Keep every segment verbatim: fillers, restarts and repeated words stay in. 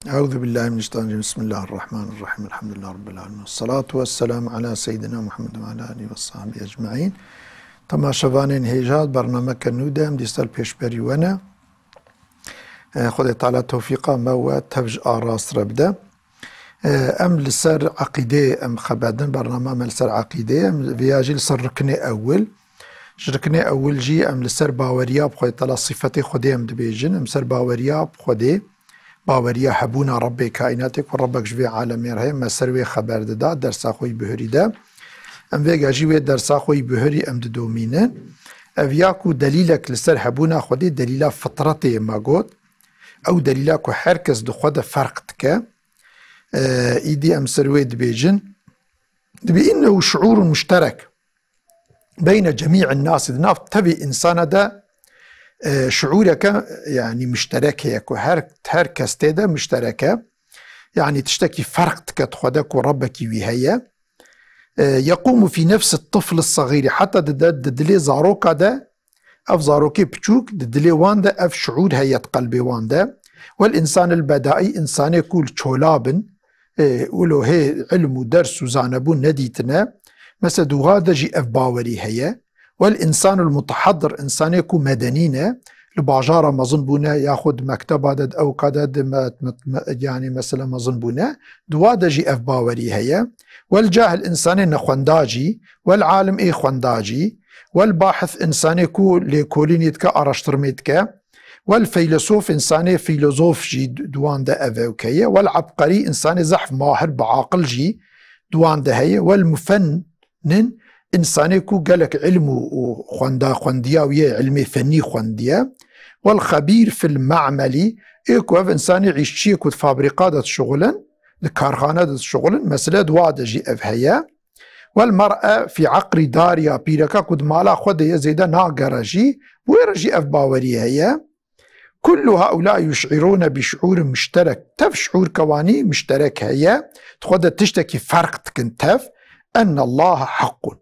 Euzu billahi mineşşeytanirracim. Bismillahirrahmanirrahim. Elhamdülillahi rabbil alemin. Esselatu vesselamu ala seyyidina Muhammed ve ala alihi ve sahbihi ecmaîn. Temaşevanên hêja, bernameke nû de em dîsa li pêşberî we ne. E, Xwedê Teala tewfîqa me we tev ji a rast re bide. E, em li ser eqîdê em xeber din, bernama me li ser eqîdê, em vêya jî li ser riknê ewil. Ji riknê ewil jî em li ser baweriya bi Xwedê Teala, sifetê Xwedê em dibêjin, em ser baweriya bi Xwedê, baweriya hebûna Rebbê kaînatê ku Rebbek ji vê alemê re heye, me ser wê xeber dida, dersa xwe yî bihurî de. Em vêga jî wê dersa xwe yî bihurî em didomînin. Ev ya ku delîlek li ser hebûna Xwedê, delîla fitretê ye me got. Ew delîla ku her kes di xwe de ferq dike. E, îdî em ser wê dibêjin. Dibê innehu şuûrun muşterek beyne cemî'in nasi, di nav tevî insana de, e, şuûreke, yanî muşterek heye ku her, her kes tê de muşterek e. Yanî tiştekî ferq dike di xwe de ku Rebbekî wî heye. E, yequmu fî nefsi tifli sagîrî, heta di, di, di dilê zaroka de, ev zarokê piçûk, di dilê wan de ev şuûr heye, di qelbê wan de. Wel însanil bedaî, însanê ku li çola bin, e, wilo hê ilm û ders û zanebûn nedîtine. Mesela di wa de jî ev bawerî heye. Wel însanul muteheddir, însanê ku medenî ne, li bajara mezin bûne, yaxud di mekteba de, di ewka de, di me-, me-, me-, yanî mesela mezin bûne, di wa de jî ev bawerî heye. Wel cahil, însanê nexwenda jî, wel alim, ê xwenda jî, wel bahith, însanê ku lêkolînê dike, araştirmê dike, wel feylesof, însanê fîlozof jî di wan de ev ewke ye. Wel ebqerî, însanê zehf mahir, biaqil jî di wan de heye. Wel mufennin, însanê ku gelek ilm û, û xwenda, xwendiya wî ye, ilmê fennî xwendiye. Wel xebîr fil me'melî, ê ku ev însanê îşçiyê ku di fabrîka de dişuxulin, di karxane de dişuxulin, mesele di wa de jî ev heye. Wel mer'e fî eqrî dariya, pîreka ku di mala xwe de ye, zêde nagere jî, bi wê re jî ev bawerî heye. Kullu haulâ yuş'irûne bi şuûrin muşterek. Tev şuûrke wanî muşterek heye. Di xwe de tiştekî ferq dikin tev. Ennallaha haqqun.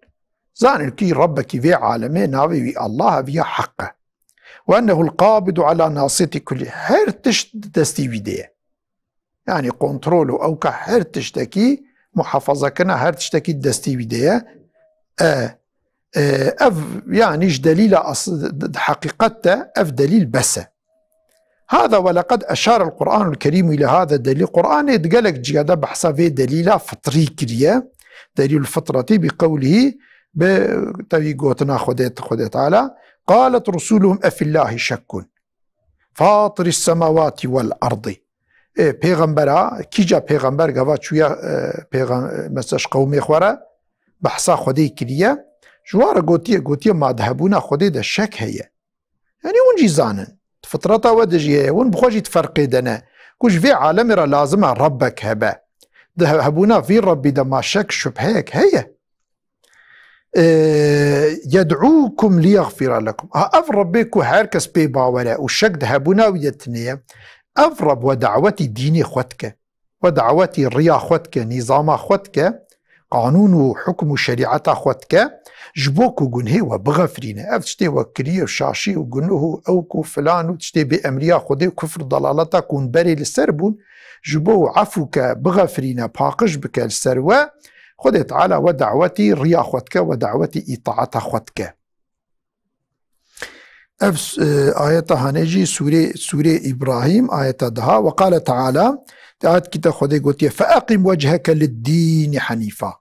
Zanin kî Rebbekî vê alemê navê wî Allah ev ya heq e. Ve ennehul qabidu ala nasiyeti kulli. Her tişt di destî wî de ye. Yanî kontrol û ewka her tiştekî, muhafazakirina her tiştekî destî wî de ye. E, e, ev, yanî ji delîla as-, di, di heqîqet de ev delîl bes e. Hada ve leqed eşarel Qur'anul Kerîm ile hada delîl. Qur'anê di gelek ciya de behsa vê delîla fitrî kiriye. Delîl fitreti bi qewlihî, bi tevî gotina Xwedê, Xwedê Teala. Qalet rusuluhum efillahi şekkun. Fatiriş semawati vel ardi. Ê, pêxembera, kîca pêxember gava çûye, e, pêxem-, mesela ji qewmê xwe re behsa Xwedê kiriye. Ji wan re gotiye, gotiye, ma di hebûna Xwedê de şek heye. Yanî hûn jî zanin. Di fitreta we de jî heye. Hûn bi xwe jî di ferqê de ne. Ku ji vê alemê re lazim e Rebbek hebe. Di he-, hebûna vî Rebbî de ma şek, şubheyek heye. E, yed'ûkum liyexfira lekum. Ha, ev Rebbê ku her kes pê bawer e û şek di hebûna wî de tune ye, ev Reb we dawetî dînê xwe dike. We dawetî riya xwe dike, nîzama xwe dike, qanûn û hukm û şerîeta xwe dike, ji bo ku gunhê we bixefirîne. Ev tiştê we kiriye û şaşî û gunuh û ewk û filan û tiştê bê emriya Xwedê û kufr û delaleta ku hûn berê li ser bûn, ji bo efû ke, bixefirîne, paqij bike li ser we, Xwedê Teala we dawetî riya xwe dike, we dawetî îtaeta xwe dike. Ev, e, ayeta hanê jî sûrê, sûrê Îbrahîm, ayeta daha, ve qale Teala, di ayet kî de Xwedê gotiye, "Fe eqîm wecheke lid-dînî henîfa."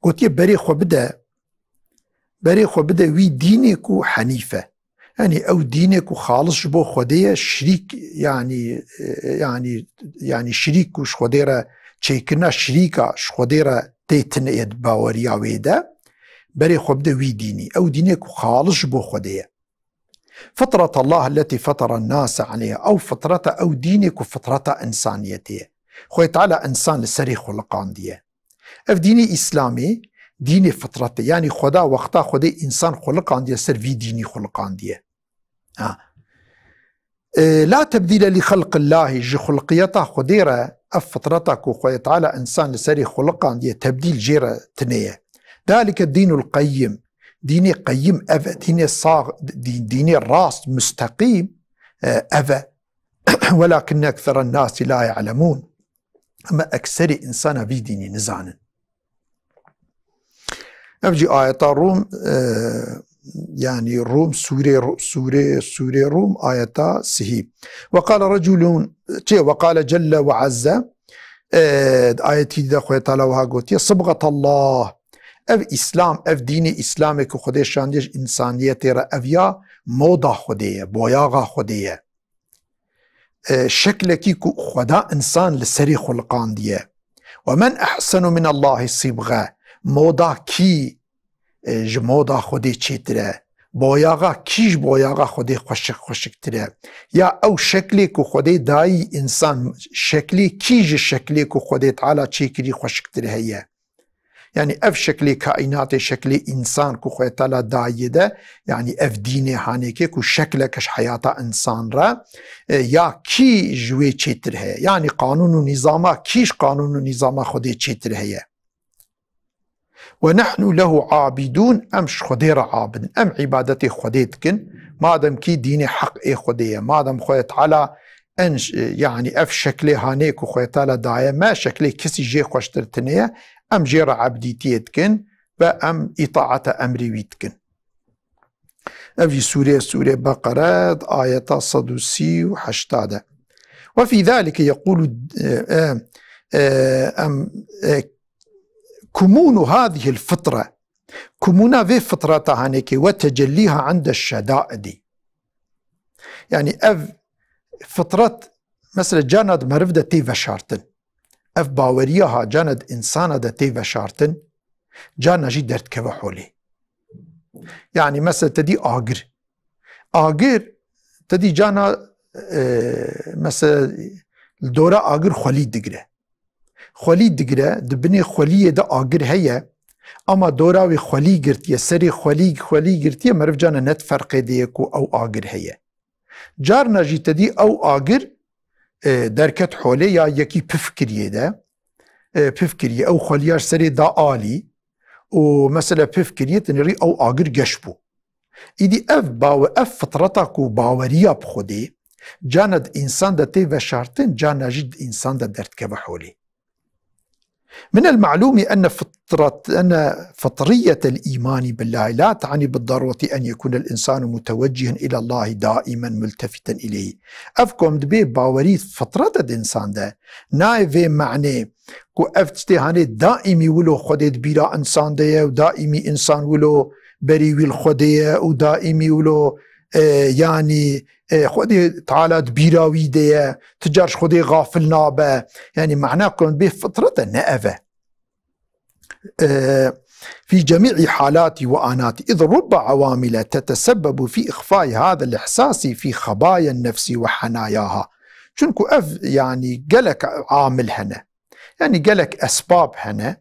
Gotiye, "Berê xwe bide, berê xwe bide wî dînê ku henîf e." Yanî ew dînê ku xalis ji bo Xwedê ye, şirîk, yanî, e, yanî, yanî şirîk ku ji Xwedê re çêkirina şirîka ji Xwedê re tê tune ye di baweriya wê de. Berê xwe bide wî dînî. Ew dînê ku xalis ji bo Xwedê ye. Fitretallah elletî feteren nase aleyha. Ew fitreta, ew dînê ku fitreta însaniyetê ye. Xwedê Teala însan li serê xuliqandiye. Ev dînê Îslamê, dînê fitretê. Yanî Xweda wexta Xwedê însan xuliqandiye ser vî dînî xuliqandiye. Ha. E, la tebdîle li xelqillahî, ji xulqiyeta Xwedê re, ev fitreta ku Xwedê Teala însan li serê xuliqandiye, tebdîl jê re tune ye. Dalike dînul qeyyim, dînê qeyyim ev e, dînê sax, dî-, dînê rast, musteqîm, e, ev e. ولكن أكثر الناس لا يعلمون. Ama ekserê insana vî dînî nizanin. Ev jî ayeta Rûm, e, yanî Rûm, sûrê Rû-, sûrê, sûrê Rûm, ayeta sihî. Ve qale reculun, çê, ve qale celle ve azze, e, ayetî de Xwedê Teala wiha gotiye, Sibxetallah. Ev Îslam, ev dînê Îslamê ku Xwedê şandiye ji însaniyetê re, ev ya moda Xwedê ye, boyaxa Xwedê ye. E, şeklekî ku Xweda însan li serê xuliqandiye. Ve men ehsenu minallahi sibxe. Moda kî, e, ji moda Xwedê çêtir e? Boyaxa kî ji boyaxa Xwedê xweşik, xweşiktir e? Ya ew şeklê ku Xwedê dayî însan, şeklê kî ji şeklê ku Xwedê Teala çêkirî xweşiktir heye? Yanî ev şeklê kaînatê, şeklê însan ku Xwedê Teala dayî de, yanî ev dînê hanêkê ku şekleke ji heyata însan re, e, ya kî ji wê çêtir heye? Yanî qanûn û nîzama kî ji qanûn û nîzama Xwedê çêtir heye? Ve nehnu lehu abidûn, em ji Xwedê re abid in, em îbadetê Xwedê dikin. Madem kî dînê heq ê Xwedê ye, madem Xwedê Teala en ş-, yanî ev şeklê hanê ku Xwedê Teala daye me, şeklê kesî jê xweştir tune ye, em jê re ebdîtiyê dikin ve em îtaeta emrê wî dikin. Ev jî sûrê, sûrê Beqere, ayeta sed û sî û heşta de. Ve fî zalike yekûlu, e, e, e, em, e, kumûnu hadihil fitre. Kumûna vê fitreta hanekê ve tecellîha inde şedaidî. Yanî ev fitret, mesela, carna di meriv de tê veşartin. Ev baweriya ha carna di însana de tê veşartin, carna jî derdikeve holê. Yanî, mesela, te dî agir. Agir, te dî carna, e, mesela, li dora agir xwelî digire. Xwelî digire, di binê xweliyê de agir heye, ama dora wê xwelî girtiye, serê xwelî, xwelî girtiye, meriv carna ne di ferqê de ye ku ew agir heye. Carna jî te dî ew agir, e, derket holê ya yekî pif kiriye de, e, pif kiriye, ew xweliya ji serê da alî û mesela pif kiriye, tu nêrî ew agir geş bû. Îdî ev bawe-, ev fitreta ku baweriya bi Xwedê, carna di însan de tê veşartin, carna jî di însan de derdikeve holê. من المعلوم أن فطرة، أن فطرية الإيمان بالله لا تعني بالضرورة أن يكون الإنسان متوجها إلى الله دائما ملتفتا إليه. Ev ku em dibê bawerî fitreta di însan de, nayê vê manê ku ev tiştê hanê daîmî wilo Xwedê di bîra însan de ye û daîmî însan wilo berî wî li Xwedê ye û daîmî wilo, e, yanî, e, Xwedê Teala di bîra wî de ye, tu car ji Xwedê xafil nabe. Yanî mana ku em dibê fitrete ne ev e. E, في جميع حالاتي وآناتي، إذ رب عوامل تتسبب في إخفاء هذا الإحساس في خبايا النفس وحناياها. Çunku ev, yanî, gelek amil hene. Yanî gelek esbab hene.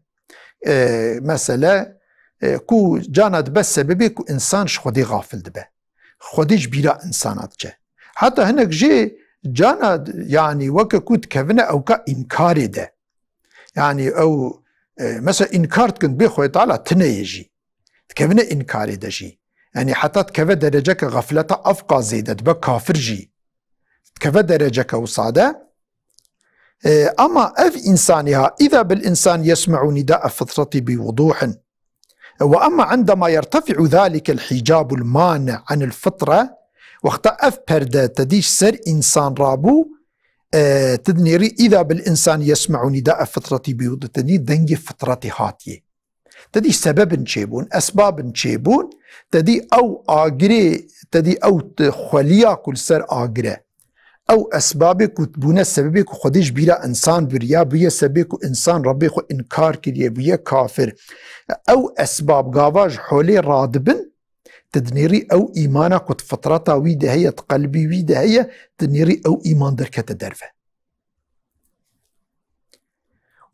E, mesele, e, ku carna dibe sebebê ku însan ji Xwedê xafil dibe. Xwedê ji bîra însana diçe. Heta hinek jê carna, yanî weke ku dikevine ewka înkarê de. Yanî ew, e, mesela înkar dikin bê Xwedê Teala tune ye jî. Dikevine înkarê de jî. Yanî heta dikeve dereceke xefleta evqa zêde, dibe kafir jî. Dikeve dereceke wisa de. E, ama ev însanî ha, إذا بالإنسان يسمع نداء فطرته بوضوح. وأما عندما يرتفع ذلك الحجاب المانع عن الفطرة، wexta ev perde te dî ser însan rabû, e, tu dinêrî إذا بالإنسان يسمع نداء فطرته بوضوح، te dî dengê fitretê hatiye. Te dî sebebin çêbûn, esbabin çêbûn, te dî ew agirê, te dî ew t-, xweliya ku li ser agir e. Ew esbabê ku bûne sebebê ku Xwedê ji bîra însan biriya, bûye sebebê ku însan Rebbê xwe înkar kiriye, bûye kafir. Ew esbab gava ji holê radibin, tu dinêrî ew îmana ku di fitreta wî de heye, di qelbî wî de heye, tu dinêrî ew îman derkete derve.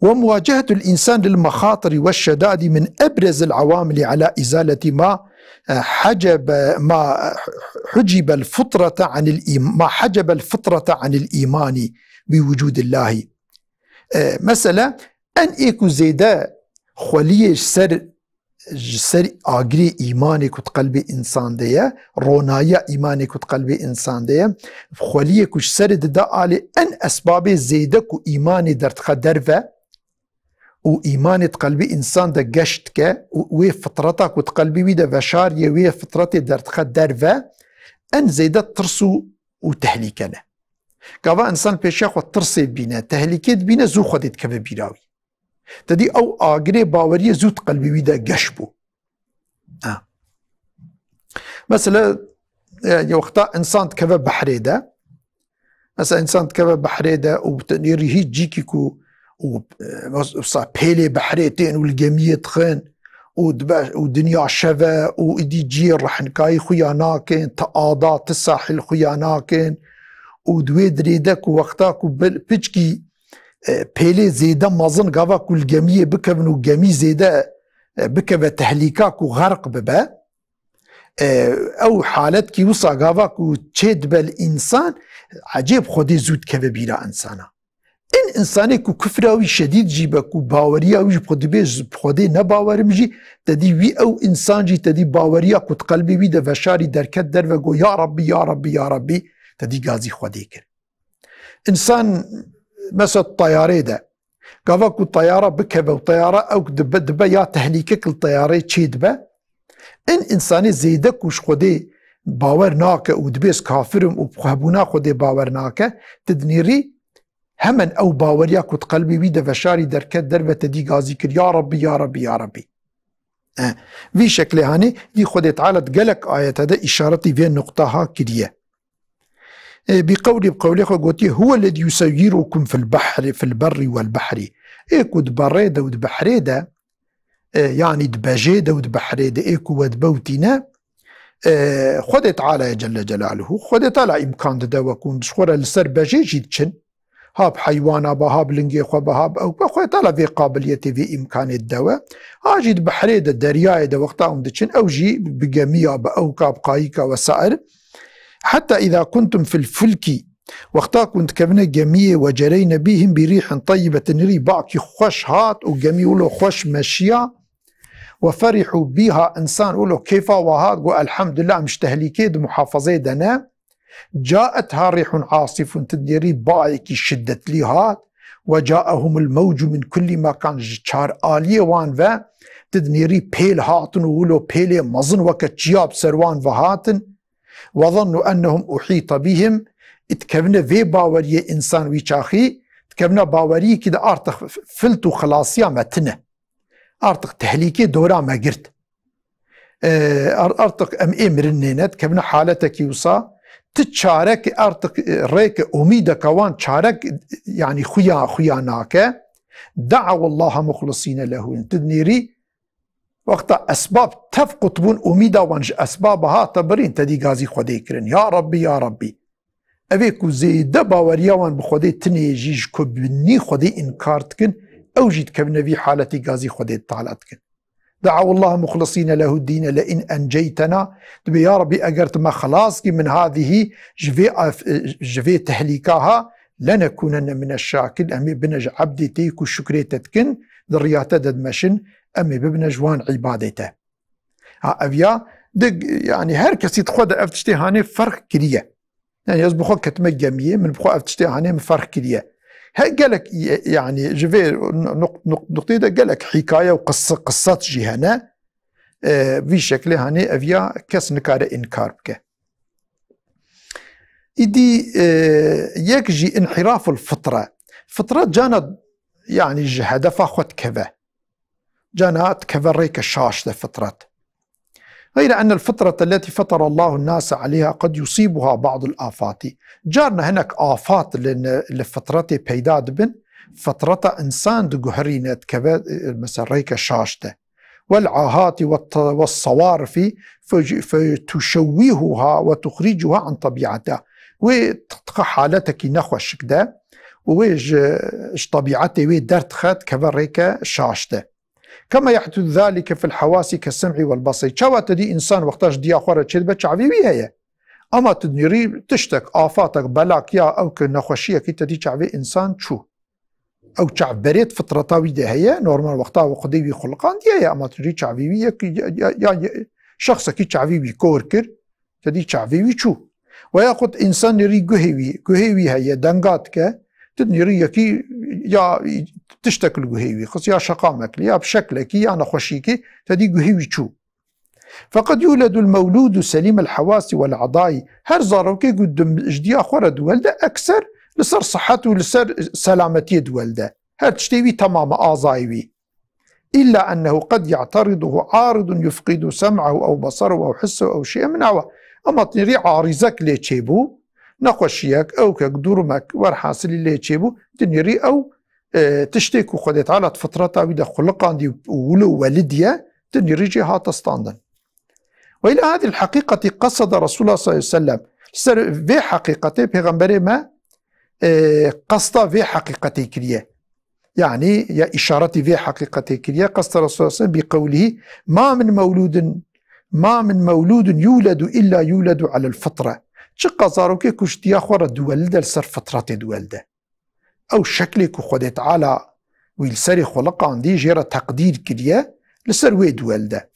ومواجهة الإنسان للمخاطر والشدائد من أبرز العوامل على إزالة ما حجب، ما حجب الفطرة عن الإيم-، ما حجب الفطرة عن الإيمان بوجود الله. E, mesela, en ê ku zêde xweliyê ji ser ji ser agirê îmanê ku di qelbê însan de ye, ronayiya îmanê ku di qelbê însan de ye, xweliyê ku ji serê dide alê, en esbabê zêde ku îmanê derdixe derve û îmanê di qelbê însan de geş dike û wê fitreta ku di qelbê wî de veşariye, wê fitretê derdixe derve, en zêde tirs û, û tehlîke ne. Gava însan pêşiya xwe tirsê dibîne, tehlîkê dibîne, zû Xwedê dikeve bîra wî. Te dî ew agirê baweriyê zû di qelbê wî de geş bû. Ha. Mesela, e, wexta însan dikeve behrê de, mesela însan dikeve behrê de û bi tenêrî hîç cîkî ku û, e, wisa pêlê behrê tên û li gemiyê dixin û dibe, û dinya şev e û îdî ciyê rehinkayî xuya nakin, ti ada, ti sahil xuya nakin û di wê dirê de ku wexta ku bil-, piçkî e, pêlê zêde mezin gava ku li gemiyê bikevin û gemî zêde, e, bikeve tehlîka ku xerq bibe, e, ew haletkî wisa gava ku çê dibe li însan, ecêb Xwedê zû dikeve bîra însana. In însanê ku kufra wî şedîd jî be, ku baweriya wî ji xwe dibe, ji Xwedê ne bawerim jî, te dî wî ew însan jî te dî baweriya ku di qelbê wî de veşarî derket derve, got, "Ya Rabbî, ya Rabbî, ya Rabbî", te dî gazî Xwedê kir. Însan, mesela, teyarê de, gava ku teyara bikeve û teyara ew dibe, dibe ya tehlîkek li teyarê çê dibe, in însanê zêde ku ji Xwedê bawer nake û dibê ez kafir im û bi xwebûna Xwedê bawer nake, tu dinêrî hemen ew baweriya ku di qelbê wî de veşarî derket derve te dî gazî kir, "Ya Rabbî, ya Rabbî, ya Rabbî." E, vî şeklê hanê, dî Xwedê Teala di gelek ayete de îşaretî vê nuqta ha kiriye. E, bi qewlî, bi qewlê xwe gotiye, "Huwellezî yuseyyirukum fil behri, fil berri wel behri." Ê ku di berê de û di behrê de, e, yanî di bejê de û di behrê de, ê ku we dibewtîne, e, Xwedê Teala ye Celle Celaluhu. Xwedê Teala îmkan dide we ku hûn ji xwe re li ser bejê jî diçin. Ha bi heywana be, ha bi lingê xwe be, ha bi ewk be, Xwedê Teala vê qabiliyetê, vê îmkanê dide we. Ha jî di behrê de, deryayê de wexta hûn diçin, ew jî bi gemiya, bi ewka, bi qayîka wesair. Heta îza kuntum fil fulki, wexta ku hûn dikevine gemiyê, we cereyne bîhim bi rîhin teyyibetin, rî bakî xweş hat û gemî wilo xweş meşiya, we ferîhû bîha, însan wilo kêfa we hat, got, "Elhamdulillah, em ji tehlîkê di muhafazeyê de ne." Caetha rîhun asîfun, tu dinêrî bayekî şiddetlî hat, "Ve caehumul mewcu min kullî mekan", ji çar aliyê wan ve tu dinêrî pêl hatin û wilo pêlê mezin weke çiya bi ser wan ve hatin. "Ve zannu ennehum uhîte bîhim", dikevine vê baweriyê însan wî çaxî, dikevine baweriyekî de artix filt û xilasiya me tine. Artix tehlîkê dora me girt. E, ar-, artix em ê mirinê ne, dikevine haletekî wisa, ti çarek artix, e, rêke umîdeke wan çarek, yanî xuya, xuya nake. Da'awullaha muxlisîne lehu. Tu dinêrî, wexta esbab tev qut bûn, umîda wan ji esbaba hate birîn, te dî gazî Xwedê kirin. Ya Rabbî, ya Rabbî. Evê ku zêde baweriya wan bi Xwedê tine ye jî, ji ku bi nî Xwedê înkar dikin, ew jî dikevine vî haletî, gazî Xwedê Teala dikin. Da'awullaha muxlisîne lehu dîne le in enceytena. Dibê, "Ya Rabbî, eger tu me xelas kî min hadihî, ji vê af-, ji vê tehlîka ha, lenekunenne mineşşakirin, em ê bine ji ebdê te ku şukrê te dikin, di riya te de dimeşin, em ê bibine ji wan îbadê te." Ha, ev ya, di, yanî her kesî di xwe de ev tiştê hanê ferq kiriye. Yanî ez bi xwe ketime gemiyê, min bi xwe ev tiştê hanê min ferq kiriye. He, gelek, yanî ji vê nuq-, nuq-, nuqteyê de gelek hîkaye û qis-, qisset jî hene. E, vî şeklê hanê ev ya kes nikare înkar bike. Îdî, e, yek jî înhîraful fitre. Fitre cana, yanî ji hedefa xwe dikeve. Cana dikeve rêke şaş de fitret. غير أن الفطرة التي فطر الله الناس عليها قد يصيبها بعض الآفات. Carna hinek afat li ne-, li fitretê peyda dibin, fitreta însan diguherîne, dikeve, e, mesela rêke şaş de. والعاهات والت-، والصوارف ف-، فتشوهها وتخرجها عن طبيعتها. Wê dixe haletekî nexweşik de û wê ji, ji tebîetê wê derdixe, dikeve rêke şaş de. كما يحدث ذلك في الحواس كالسمع والبصر. Çawa te dî însan wexta ji diya xwe re çêdibe, çavê wî heye. Ama tu dinêrî tiştek, afatek, belak ya ew ki nexweşiyekî te dî çavê însan çû. Ew çav berê di fitreta wî de heye, normal wexta we Xwedê wî xuliqandiye ye, ama tu jî çavê wî yek, ya, ya, ya, ya, şexsekî çavê wî kor kir, te dî çavê wî çû. Ve yaxud însan nêrî guhê wî, guhê wî heye, denga dike, tu nêrî yekî ya tiştek li guhê wî xist, ya şeqamek li, ya bi şeklekî, ya nexweşiyekî, te dî guhê wî çû. فقد يولد المولود سليم الحواس والأعضاء. Her zarokê ku di, ji diya xwe re diwelde, ekser li ser sihet û li ser selametiyê diwelde. Her tiştê wî temam e, azayê wî. إلا أنه قد يعترضه عارض يفقد سمعه أو بصره أو حسه أو شيئا من هذا. Ama nêrî arîzek lê çêbû, nexweşiyek, ewkek, durumek, werhasilî lê çêbû, di nêrî ew, e, tiştê ku Xwedê Teala di fitreta wî de xuliqandî û wilo welidiye, di nêrî jê hate standin. وإلى هذه الحقيقة قصد رسول الله صلى الله عليه وسلم. Li ser vê heqîqetê Pêxemberê me, e, qesta vê heqîqetê kiriye. Yani ya îşaretî vê heqîqetê kiriye. قصد رسول الله صلى الله عليه وسلم بقوله: ما من مولود، ما من مولود يولد إلا يولد على الفطرة. Çiqa zarokê ku ji diya xwe re diwelde, li ser fitretê diwelde. Ew şeklê ku Xwedê Teala wî li serê xuliqandî, jê re teqdîr kiriye, li ser wê diwelde.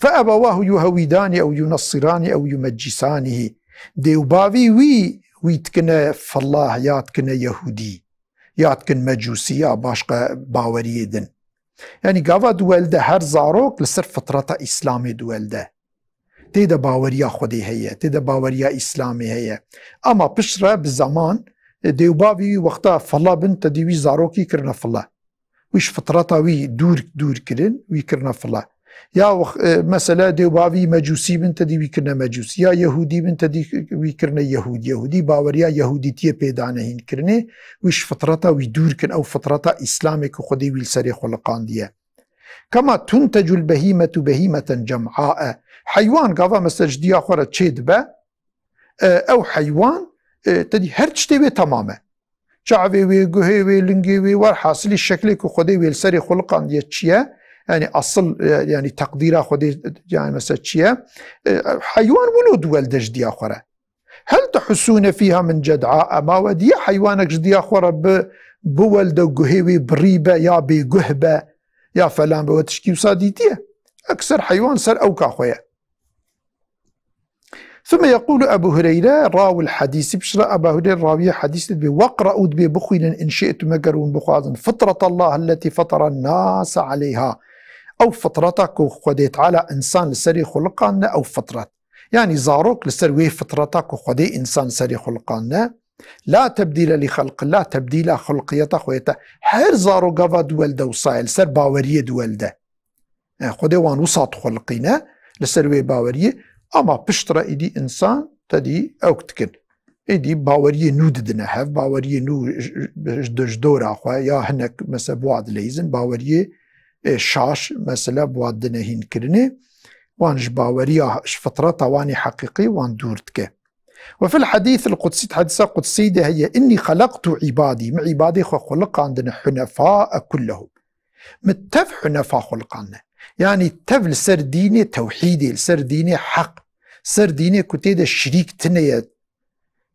فأبواه يهودانه أو ينصرانه أو يمجسانه. Dê û bavî wî, wî dikine fillah ya dikine Yehûdî, ya dikin Mecûsî ya başqa baweriyê din. Yani gava diwelde her zarok li ser fitreta Îslamê diwelde. Tê de baweriya Xwedê heye, tê de baweriya Îslamê heye. Ama piştre bi zeman, e, dê û bavî wî wexta file bin, te dî wî zarokî kirine file. Wî ji fitreta wî dûr, dûr kirin, wî kirine file. Ya wex-, e, mesela dê û bavî mecûsî bin, te dî wî kirine mecûsî. Ya yehûdî bin, te dî wî kirine yehûd. Yehûdî baweriya yehûdîtiyê pê dane hîn kirinê, wî ji fitreta wî dûr kin, ew fitreta Îslamê ku Xwedê wî li serê xuliqandiye. كما تنتج البهيمة بهيمة جمعاء. Heywan gava mesela ji diya xwe re çê dibe, e, ew heywan, e, te dî her tiştê wê temam e. Çavê wê, guhê wê, lingê wê, werhasilî şeklê ku Xwedê wê li serê xuliqandiye çi ye? Yani asıl, e, yani teqdîra Xwedê, yani mesela çi ye? E, heywan wilo diwelde ji diya xwe re. هل تحسون فيها من جدعاء؟ Ma we diye heywanek ji diya xwe re bi, biwelde, guhê wê birî be ya bêguh be ya felan be, we tişkî wisa dîtiye? Ekser heywan ser ewka xwe ye. ثم يقول أبو هريرة راوي الحديث، piştre Eba Hureyre rawiyê hadîsê dibê: واقرؤوا، dibê bixwînin, إن شئتم، eger hûn bixwazin, فطرة الله التي فطر الناس عليها. Ew fitreta ku Xwedê Teala însan li serê xuliqandine, ew fitret. Yani zarok li ser wê fitreta ku Xwedê însan li serê xuliqandine. لا تبديل لخلق الله، tebdîla xulqiyeta Xwedê te. Her zarok gava diwelde wisa ye, li ser baweriyê diwelde. E, Xwedê wan wisa dixuliqîne, li ser wê baweriyê. Ama piştre îdî însan te dî ewk dikin. Êdî baweriyê nû didine hev, baweriyê nû ji, ji, ji dora xwe ya hinek mesela bi wa dileyzin, baweriyê, e, şaş mesela bi wa dine hîn kirinê. Wan ji baweriya, ji fitreta wan ê heqîqî wan dûr dike. وفي الحديث القدسي، di hedîsa qudsî de heye: إني خلقت عبادي، min îbadê xwe xuliqandine حنفاء كلهم. Min tev hunefa xuliqandine. Yani tev li ser dînê tewhîdê, li ser dînê heq, ser dînê ku tê de şirîk tine ye.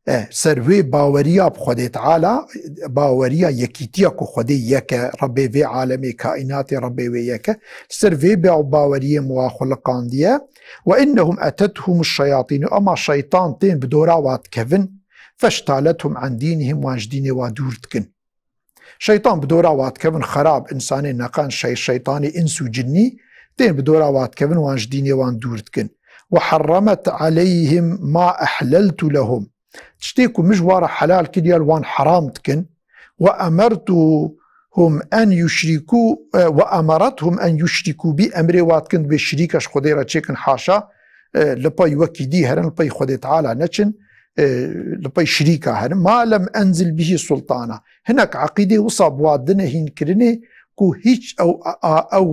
E, ser wê baweriya bi Xwedê Teala, baweriya yekîtiya ku Xwedê yek e, Rebbê vê alemê, kaînatê Rebbê wê yek e, ser vê ba-, baweriyê min wa xuliqandiye. وإنهم أتتهم الشياطين، ema şeytan tên bi dora wa dikevin, فاجتالتهم عن دينهم، wan ji dînê wa dûr dikin. Şeytan bi dora wa dikevin, xerab, însanê neqenc, şey-, şeytanê îns û cinnî, tên bi dora wa dikevin, wan ji dînê wan dûr dikin. وحرمت عليهم ما أحللت لهم. Tiştê ku min ji wan re helal kiriye, li wan heram dikin. وأمرتهم أن يشركوا، e, وأمرتهم أن يشركوا بي، emrê wa dikin dibê şirîka ji Xwedê re çêkin, haşa, e, li pey wekî dî herin, li pey Xwedê Teala neçin, e, li pey şirîka herin. ما لم أنزل به سلطانا. Hinek eqîdê wisa bi wa dine hîn kirinê ku hîç ew, a, a, ew,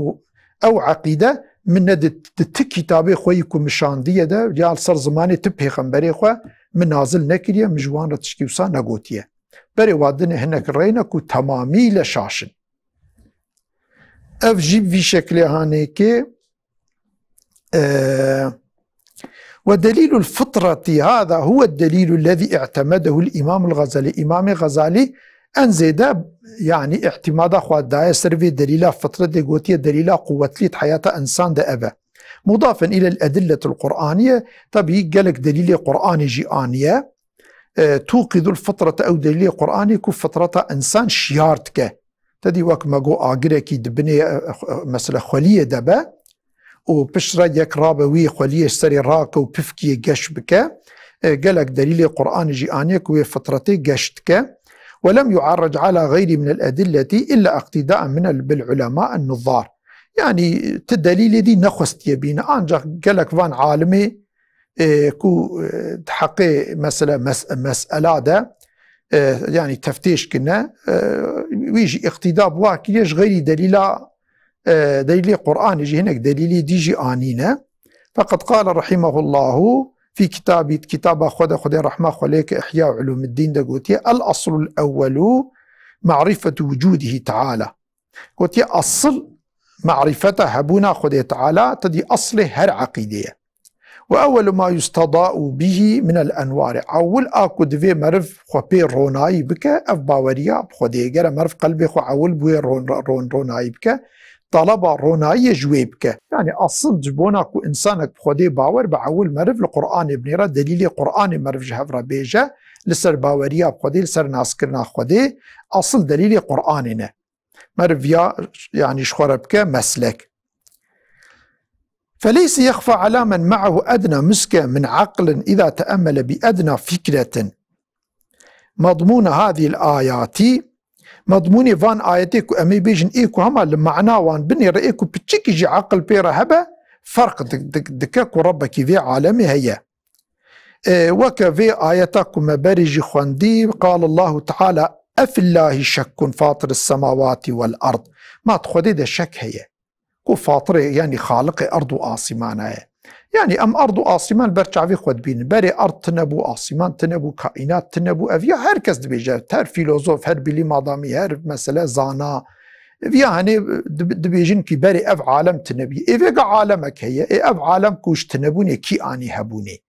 ew eqîde min ne di, di ti kitabê xwe yî ku min şandiye de, ya li ser zimanê ti pêxemberê xwe min nazil nekiriye, min ji wan re tişkî wisa negotiye. Berê wa dine hinek reyne ku temamî le şaş in. Ev jî bi vî şeklê hanêkê, e, ودليل الفطرة هذا هو الدليل الذي اعتمده الإمام الغزالي. Îmamê Xezalî En zêde, yanî, îtimada xwe daye ser vê delîla fitretê, gotiye delîla quwetlî di heyata însan de ev e. Mudafen îlel edilletul Qur'aniye, tabî gelek delîlê Qur'anê jî aniye. E, tuqidul fitrete, ew delîlê Qur'anê ku fitreta însan şiyar dike. Te dî wek me got agirekî di binê, e, e, mesela xweliyê de be û piştre yek rabe wî xweliyê serê rake û pifkiyê geş bike. E, gelek delîlê Qur'anê jî aniye ku wê fitretê geş dike. Ve lem yu'arrec ala gayri minel edilleti illa iqtidaen minel bil ulema en nuzzar. Yanî ti delîlê dî nexwestiye bîne, ancak gelek van alimê, e, ku, e, di heqê mesele, mes-, mesela de, e, yanî teftêş kine, e, wî jî îqtîda bi wa kiriye ji xeyrî delîla, e, delîlê Qur'anê jî hinek delîlê dî jî anîne. Feqet qale rahimehullahu fî kitabî, kitaba xwe de, Xwedê rehma xwe lê ke, Ihya Ulûmiddîn de gotiye, El aslul ewwelu ma'rifetu wucûdihî teala. Gotiye, asil marîfeta hebûna Xwedê Teala, te dî aslê her eqîdê ye. Ve ewwelu ma yustada'u bihi minel enwari. Ewil a ku divê meriv xwe pê ronayî bike, ev baweriya bi Xwedê ye. Gere meriv qelbê xwe ewil bi wê ron-, ron-, ronayî bike, talaba ronayiyê ji wê bike. Yanî asil ji bona ku însanek bi Xwedê bawer be, ewil meriv li Qur'anê binêre, delîlê Qur'anê meriv ji hev re bêje, li ser baweriya bi Xwedê, li ser naskirina Xwedê, asil delîlê Qur'anê ne. Meriv ya, yanî ji xwe re bike meslek. Feleyse yexfa ala men me'ahu edna muske min aqlin iza teemmele bi edna fikretin. Madmûna hadîl ayatî, madmûnê van ayetê ku em ê bêjin ê ku hema li mana wan binêre ê ku piçikî jî aqil pê re hebe, ferq dik-, dik-, dike ku Rebbekî vê alemê heye. E, weke vê ayeta ku me berê jî xwendî, qal Allahu Teala, "Efillahî şekkun fatiris semawati vel ard." Ma di Xwedê de şek heye? Ku fatirê, yanî xaliqê erd û asîmana ye. Yanî em erd û asîman ber çavê xwe dibînin. Berê erd tine bû, asîman tine bû, kaînat tine bû. Ev ya her kes dibêje, her fîlozof, her bilîm adamî, her mesele zana. Ev ya henê dib-, dibêjin kî berê ev alem tine bî. Ê vêga alemek heye. Ê ev alem ku ji tinebûnê kî anî hebûnê?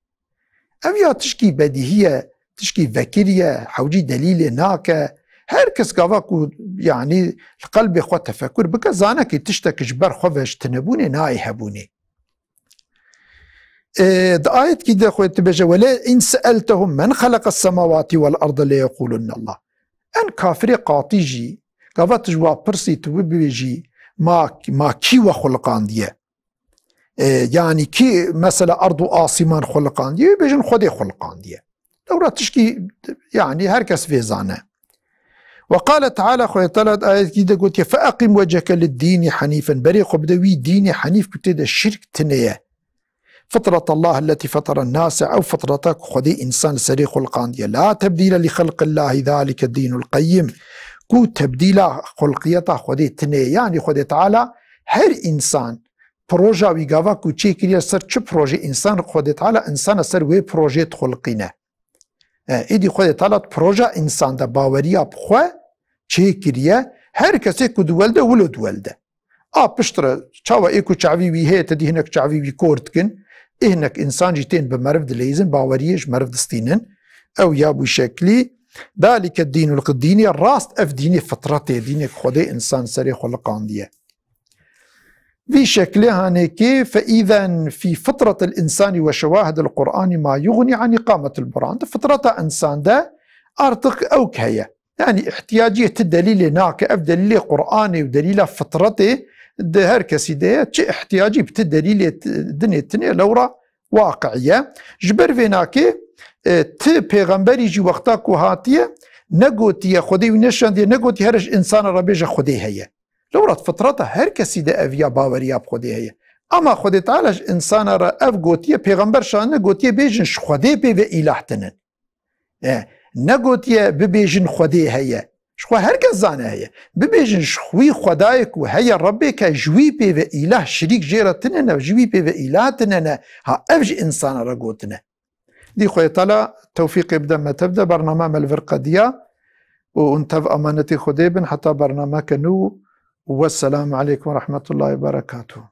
Ev ya tişkî bedîhî ye, tişkî vekirî ye, hewcî delîlê nake. Her kes gava ku, yanî, li qelbê xwe tefekur bike, zane kî tiştek ji ber xwe ve ji tinebûnê nayê hebûnê. Ê, di ayetkî de xwe dibêje, "Wele in se'eltehum men xeleqes semawati vel arde leyequlunne Allah." En kafirê qatî jî, gava tu ji wa pirsî, tu bibêjî, "Ma, ma kî we xuliqandiye?" E, yanî kî mesela erd û asîman xuliqandiye, bêjin Xwedê xuliqandiye. Lewra tişkî, yanî her kes vê zane. Ve qale Teala, Xwedê Teala di ayetkî de gotiye, "Feeqim weceke lid-dînî henîfen." Berê xwe bide wî dînê henîf ku tê de şirk tine ye. "Fitretallah elletî feteren nase." Ew fitreta ku Xwedê însan li serê xuliqandiye. "La tebdîle li xelqillahî zalike dînul qeyyim." Ku tebdîla xulqiyeta Xwedê tine ye. Yanî Xwedê Teala her însan proja wî gava ku çêkiriye ser çi projê însan, Xwedê Teala însana ser wê projê dixulqîne. E, êdî Xwedê Teala di proja însan de baweriya bi xwe çêkiriye, her kesê ku diwelde wilo diwelde. A piştre çawa ê ku çavî wî heye, te dî hinek çavî wî kor dikin, ê hinek însan jî tên bi meriv dileyzin, baweriyê ji meriv distînin. Ew ya bû şeklî, dalike dînul qi-, dînê rast ev dînê fitretê, dînê ku Xwedê însan serê xuliqandiye. Vî şeklê hanekê, "Fe îzen fî fitretil însani ve şewahidil Qur'ani ma yuxni an îqametil Qur'an." Di fitreta însan de artık ew heye. Yanî ihtiyaciyê ti delîlê nake, ev delîlê Qur'anê û delîla fitretê di her kesî de ye. Çi ihtiyacî bi ti delîlê t-, dinê tinê lewra waqi'î ye. Ji ber vê nakê, e, ti pêxemberî jî wexta ku hatiye, negotiye, Xwedê wî neşandiye, negotiye here ji însana re bêje Xwedê heye. Lewra fitreta her kesî de ev ya baweriya bi Xwedê heye. Ama Xwedê Teala ji însana re ev gotiye, pêxember şandine gotiye bêjin ji Xwedê pê ve îlah tinin. E, negotiye bibêjin Xwedê heye. Ji xwe her kes zane heye. Bibêjin ji xwî Xwedayê ku heye Rebbê ke ji wî pê ve îlah şirîk jê re tine ne, ji wî pê ve îlah tine ne. Ha ev ji însana re gotine. Dî Xwedê Teala tewfîqê bide me tev de bername me li vir qediya û hûn tev emanetê Xwedê bin heta bernameke nû û wesselamu aleykum ve rahmetullahi ve berekatuhu.